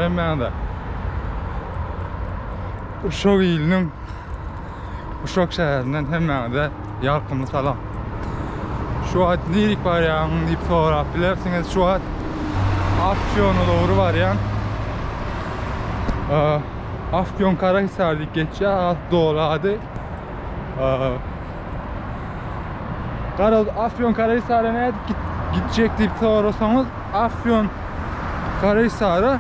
hemmäňize. Uşak iliniň Uşak şäherinden hemmäňize ýalkymly salam. Şu wagt nirik barýaň diýip sorap bilersiňiz. Şu wagt Afýona dogry barýan. Afýon Karahisar diýip geçýär, has doly ady. Garaz Afýon Karahisara nädip gitjek diýip sorasaňyz, Afýon Karahisara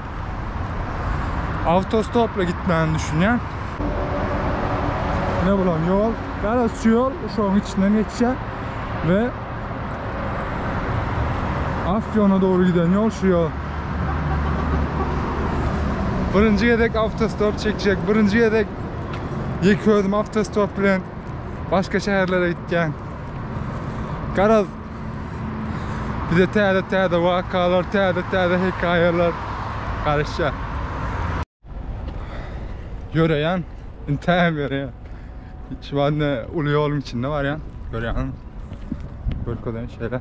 awtostopla gitmäni düşünýän. Ne bulan ýol, garaz şu ýol uşagyň içinden geçýär we Afýona dogry giden ýol şu ýol. Birinji gezek awtostop çekjek, birinji gezek ýeke özüm awtostop bilen başga şäherlere gitýän. Garaz bize täze täze wakalar, täze täze hekaýalar garaşýar. Ýöreýän, intägem ýöreýän. Şu wagt ne uly ýoluň içinde barýan, görýäňizmi? Görkezeýin şeýle.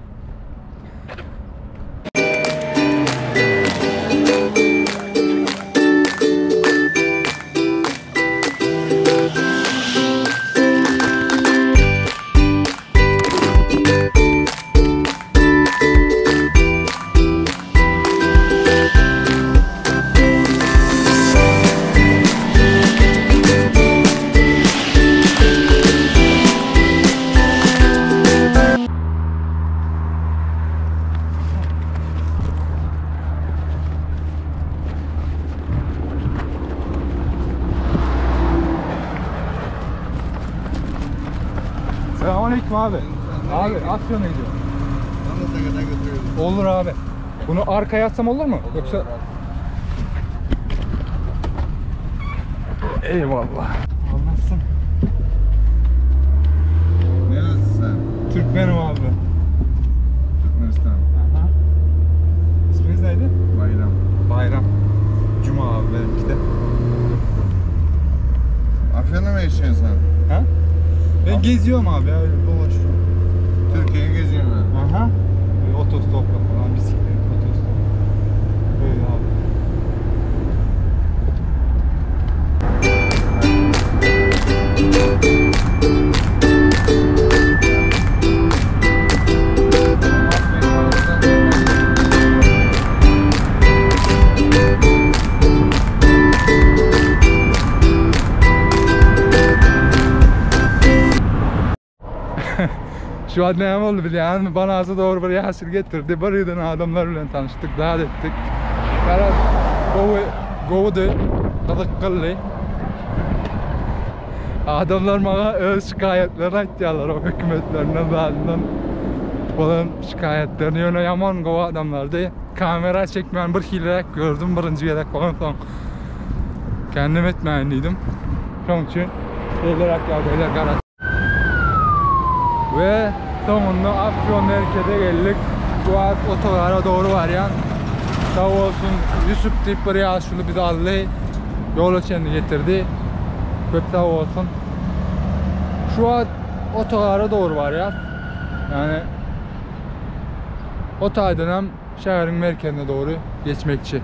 Selamünaleyküm abi. Abi Afyon'a gidiyorum. Anlat'a kadar götürüyorum. Olur abi. Bunu arkaya atsam olur mu? Olur, Yoksa olur, Eyvallah. Anlatsın. Neresi sen? Türkmenim abi. Türkmenistan. Aha. İsminiz neydi? Bayram. Bayram. Cuma abi benimki de. Afyon'da mı yaşıyorsun sen? Ha? Ben geziyorum abi ya öyle dolaşıyorum. Türkiye'yi geziyorsun ha. Aha. Böyle otostopla falan bisiklet, otostop. Böyle abi. Şu an näme boldy bilýäňizmi? Banasa dogry bir ýaşyl getirdi. Bir ýylan adamlar bilen tanyşdyk, zat etdik. Garaz, gowy, gowudy, gyzykgyldy. Adamlar maňa öz şikaýatlaryny aýtýarlar, o hökümetlerinden, zadyndan bolan şikaýatlaryny. Ýöne ýaman gowy adamlardy. Kamera çekmän bir hiliräk gördüm birinji gezek bolansoň. Kendim etmäýin diýdim. Şonuň üçin şeýleräk ýagdaýlar garaz. We soňunda Afyon merkeze geldik. Bu wagt otogara dogry barýan. Sag bolsun Ýusup diýip bir ýaşuly bizi aldy. Ýola çenli getirdi. Köp sag bolsun. Şu wagt otogara dogry barýas. Ýani o taýdan hem şäheriň merkezine dogry geçmekçi.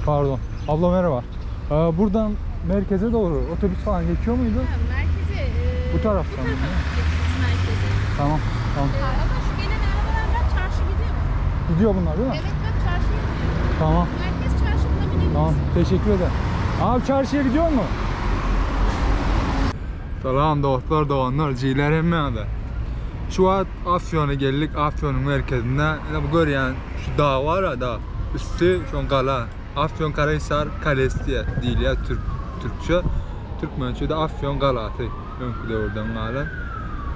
Pardon. Abla merhaba. Ee, buradan merkeze doğru otobüs falan geçiyor muydu? Ha, merkeze. E, Bu taraftan Bu mı? tarafa gideceksiniz merkeze. Tamam. Tamam. E, ama şu gelen arabalar bak çarşı gidiyor mu? Gidiyor bunlar değil mi? Evet bak çarşıya gidiyor. Tamam. Merkez çarşı buna binebilirsin. Tamam. Teşekkür ederim. Abi çarşıya gidiyor mu? Salam dostlar, doganlar, jiler hemmäňize. Şu wagt Afýona geldik, Afýonyň merkezinde. Ine bu görýän şu dag bar ya dag. Üsti şoň gala. Afýon Karahisar kalesi diýe diýilýär türk türkçe. Türkmençe de Afýon galasy öňki döwürden galan.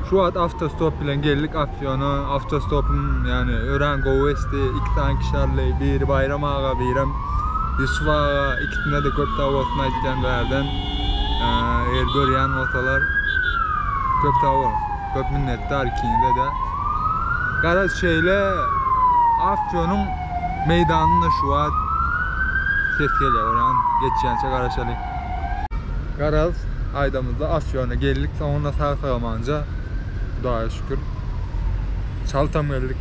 Şu wagt awtostop bilen geldik Afýona. Awtostopum ýani örän gowy geçdi. Iki sany kişi aldy. Biri Baýram aga, birem Ýusuf aga. Ikisine de köp sag bolsun aýtýan bärden. Eger görýän bolsalar köp sag boluň. Köp minnetdar ikiňize-de. Garaz şeýle Afýonyň meýdanynda şu wagt. ses gelýär görýän geçýänçä garaşalyň. Garaz aýdamyzda Afýona geldik soňunda sag sagamanja Hudaýa şükür. Çaltam geldik.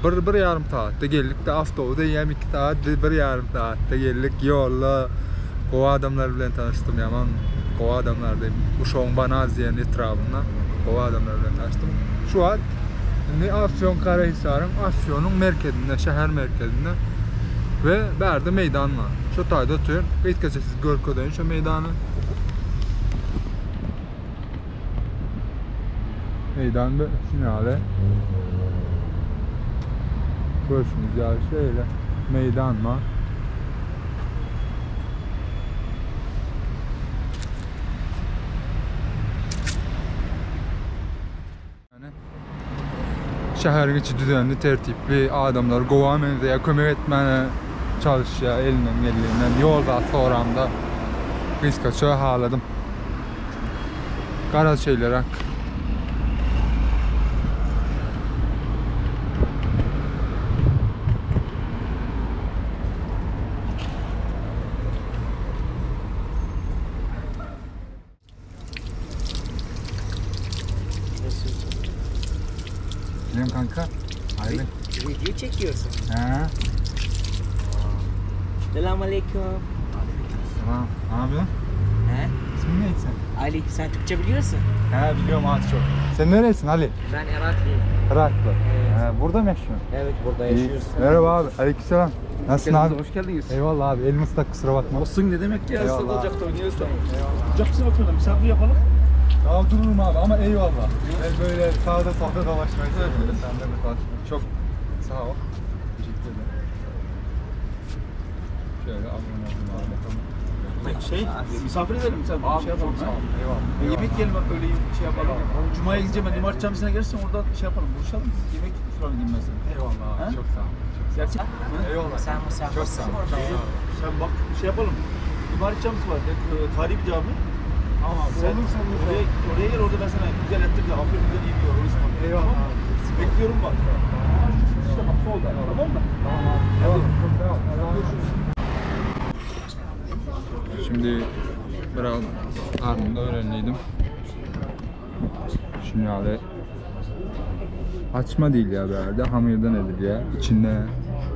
Bir, bir ýarym sagatda geldik-de awtobus eýýäm 2 sagat, biz bir ýarym sagatda geldik. Ýolda gowy adamlar bilen tanyşdym, ýaman gowy adamlardy. Uşagyň Banaz diýen etrabynda gowy adamlar bilen tanyşdym. Şu wagt indi Afýonkarahisaryň Afýonyň merkezinde, şäher merkezinde we bärde meýdan bar. Şu taýda otyr. Gysgaça size görkezeýin şu meýdany. Meýdan bu şuňaly. Görşüňiz ýaly şeýle meýdan bar. Şäheriň içi düzenli, tertipli, adamlar gowa meňzeýär, kömek etmäne çalyşýar elinden geldiginden. Ýol zat soramda gysgaça haladym. Garaz şeýleräk. Biliyorum kanka. Haydi. Video çekiyorsun. He. Selamünaleyküm. Tamam. Ne yapıyorsun? He? İsmin neydi sen? Ali sen Türkçe biliyorsun. He biliyorum az çok. Sen nerelisin Ali? Ben Iraklıyım. Iraklı. Evet. He, burada mı yaşıyorsun? Evet burada İyi. yaşıyorsun. Merhaba abi. Aleykümselam. Nasılsın abi? Hoş geldiniz. Eyvallah abi. Elim ıslak kusura bakma. Olsun ne demek ya? Eyvallah. Islak olacak da niye ıslak? Sıcak mısın oturalım? Misafir yapalım. Ya dururum abi ama eyvallah. Ben böyle sağda solda dolaşmayı seviyorum. Sen de mi Çok sağ ol. Teşekkür ederim. Şöyle abone oldum abi. Şey, misafir edelim sen. Abi şey yapalım. çok sağ ha? ol. Eyvallah. Yemek yiyelim öyle şey yapalım. Cuma'ya gideceğim ben. Cumartesi camisine gelirsen orada şey yapalım. Buluşalım. Yemek ikram edeyim ben sana. Eyvallah abi. Ha? Çok sağ ol. Çok sağ ol. Gerçek. Ha? Eyvallah. Sen Çok sağ misafirsin ol. burada ya. Sen bak şey yapalım. Cumartesi camisi var. E, tarihi bir cami. Tamam abi. Sen Olursa olursa. oraya, oraya gel orada ben sana güzel ettireceğim. Aferin güzel iyi bir yer. Orası bak. Eyvallah Tamam mı? abi. Bekliyorum bak. İşte bak solda. Tamam mı? Tamam abi. Eyvallah. Çok sağ ol. Allah'a emanet. Şimdi biraz karnımda öğrenliydim. Şimdi abi açma değil ya bir yerde hamurdan ediliyor. İçinde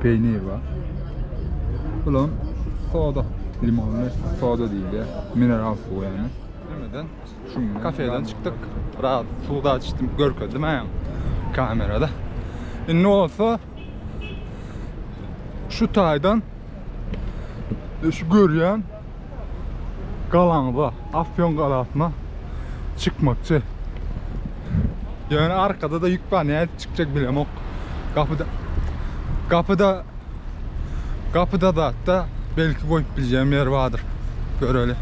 peynir var. Ulan soda limonlu soda değil ya. Mineral su yani. Demeden şu kafeden çıktık. Rahat su da açtım görkedim ha kamerada. E, ne olsa şu taydan şu görýän galaňda Afyon galasyna çykmakçy. Ýöne arkada da ýük bar, nädip çykjak bilemok. Gapyda gapyda gapyda da hatta belki goýup bileceğim yer bardyr. Göreli.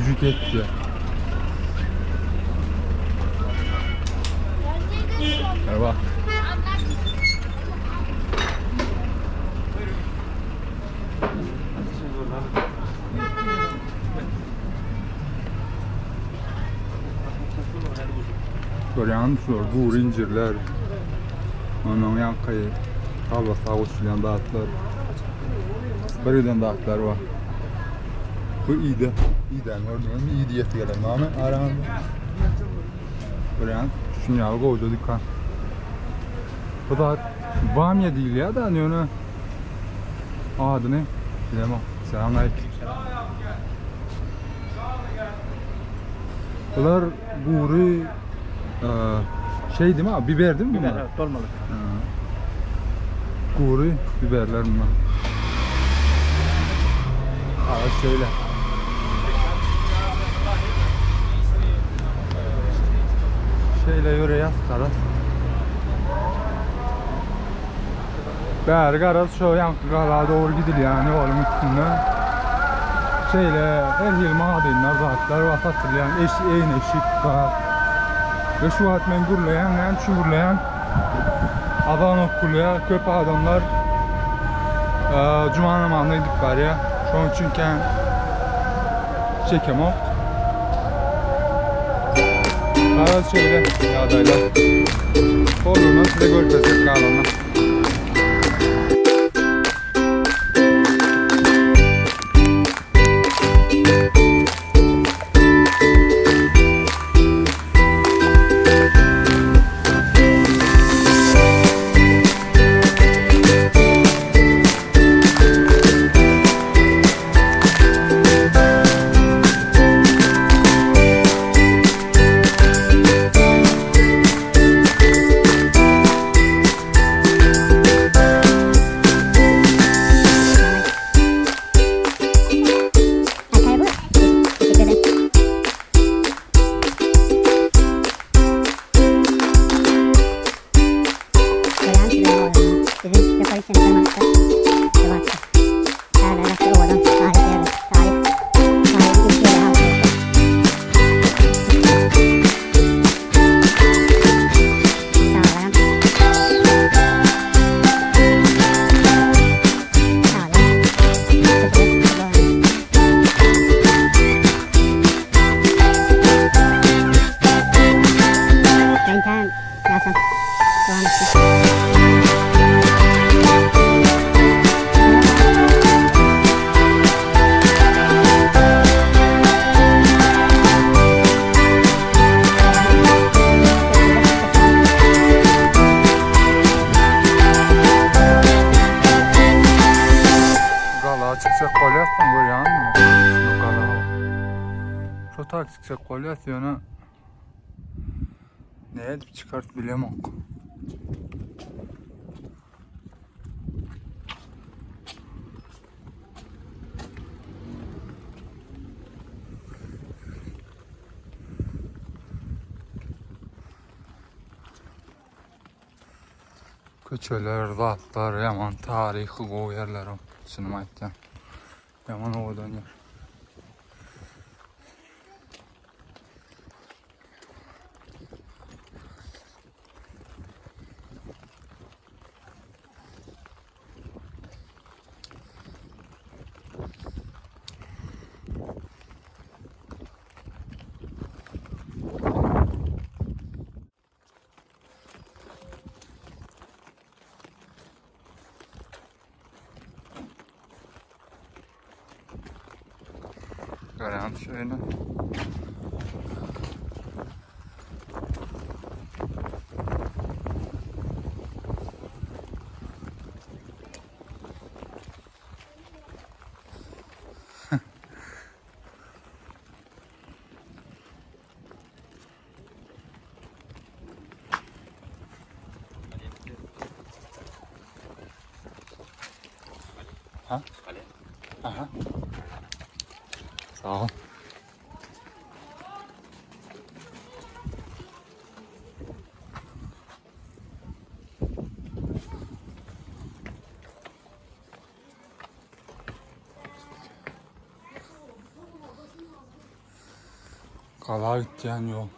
Süýji ketdi. Merhaba. Görýän şular gury incirler. Ondan ýaňky kolbasa goşulýan zatlar. Bir giden zatlar bar. Bu ide. Idäni gördüňizmi? Idi ýesi gelen barmy araňyzda? Görýän şuny ýaly gowja dükan. Bu zat bamýa diýilýär da, ýöne adyny bilemok. Selam aleyküm. Bular gury şey değil mi abi? Biber değil mi bunlar? Biber evet dolmalık. Ha. Gury biberler bunlar. Aa, şöyle. Şeýle ýöreýäs garaz. Bäri garaz şo ýaňky gala dogry gidilýän ýoluň üstünde. Şeýle her hili magazynlar zatlar bar satylýan eş egin eşik bar. We şu wagt men gürleýän näme üçin gürleýän? Azan okulýar köp adamlar juma namazyna gidip barýar. Şonuň üçin kän çekemok. Garaz şeýle ýagdaýlar. Bolanyny size görkezjek galanyny. Gala çykjak bolýarsyň görýäňmi? Şu gala. Şu tak çykjak bolýas ýöne ne edip çykaryp bilemok. Köçeler, zatlar ýaman taryhy gowy ýerler o. Çynymy aýtýan. Ýaman owadan ýer. Gören şöyle. Ha? Aha. Sag ol. Gala gitýän ýol.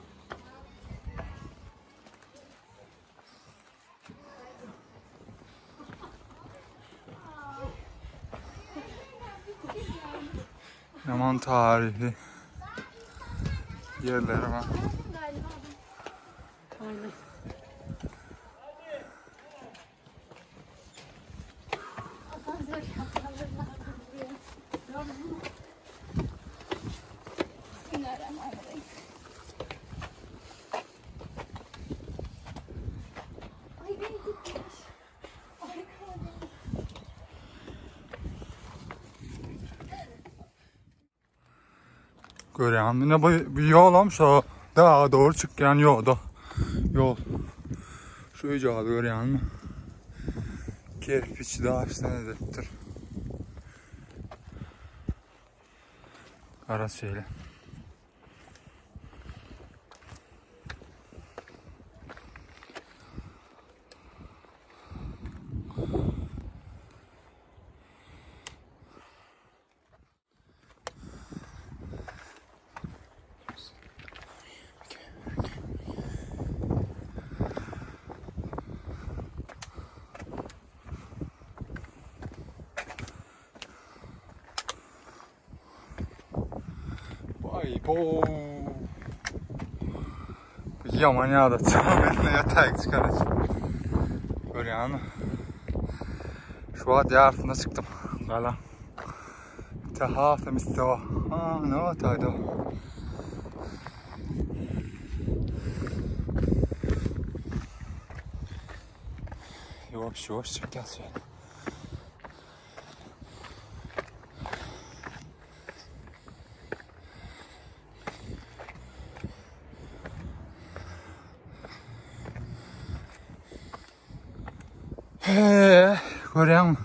Yaman tarihi yerleri var. Bismillahirrahmanirrahim. Ay beni gitmiş. Ay kahretsin. Görýäňmi? Ine bu, bu ýolam şo daga dogry çykýan ýoda. Ýol. Şu öýjagazy görýäňmi? Kerpiç daşdan edilipdir. Garaz şeýle. Vay bo. Yaman ýada çagyryna ýataýyk çykarys. Görýäňmi? Şu wagt ýarsyna çykdym. Gala. Tehasem istiwa. Ha, ne otayda. Ýuwaş ýuwaş çykýas şeýle. He, görýäňmi?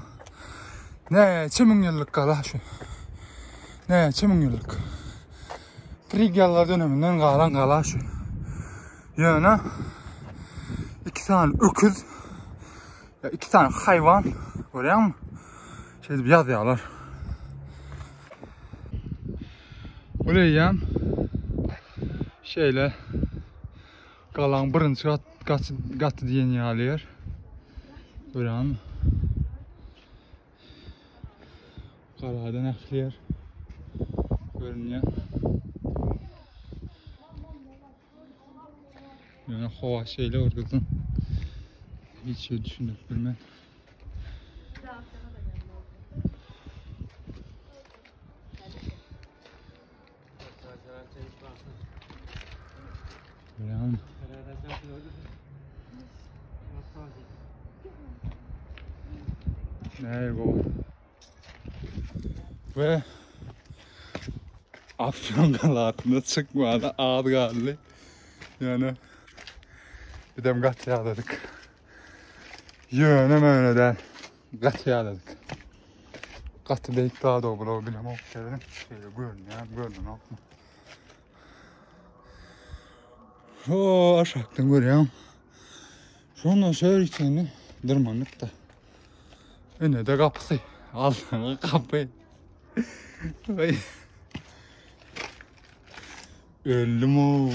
Näçe müň ýyllyk gala şu. Näçe müň ýyllyk. Frigýalylar döneminden galan gala şu. Ýöne iki sany öküz, ya iki sany haýwan görýäňmi? Şeýdip ýazýarlar. Bu eýýäm şeýle Galaň birinji gat, gaty, gaty diýen ýaly ýer. Görýäňmi? Galadan ähli ýer görünýär. Ýöne howa şeýle bir gyzgyn. Hiç şey düşünip bilmen. Görýäňmi? Näme gowy. We Afyon galasynda çykmana az galdy. Ýöne bizem gaty ýadadyk. Ýöne möne däl. Gaty ýadadyk. Gaty beýik zat o bular bilemok. Şeýle görünýär, görünenokmy? O aşakdan görýän. Şondan şöyle içeni dyrmanyk da. Ine de kapysy. Aldyňy kapy. Öldüm o.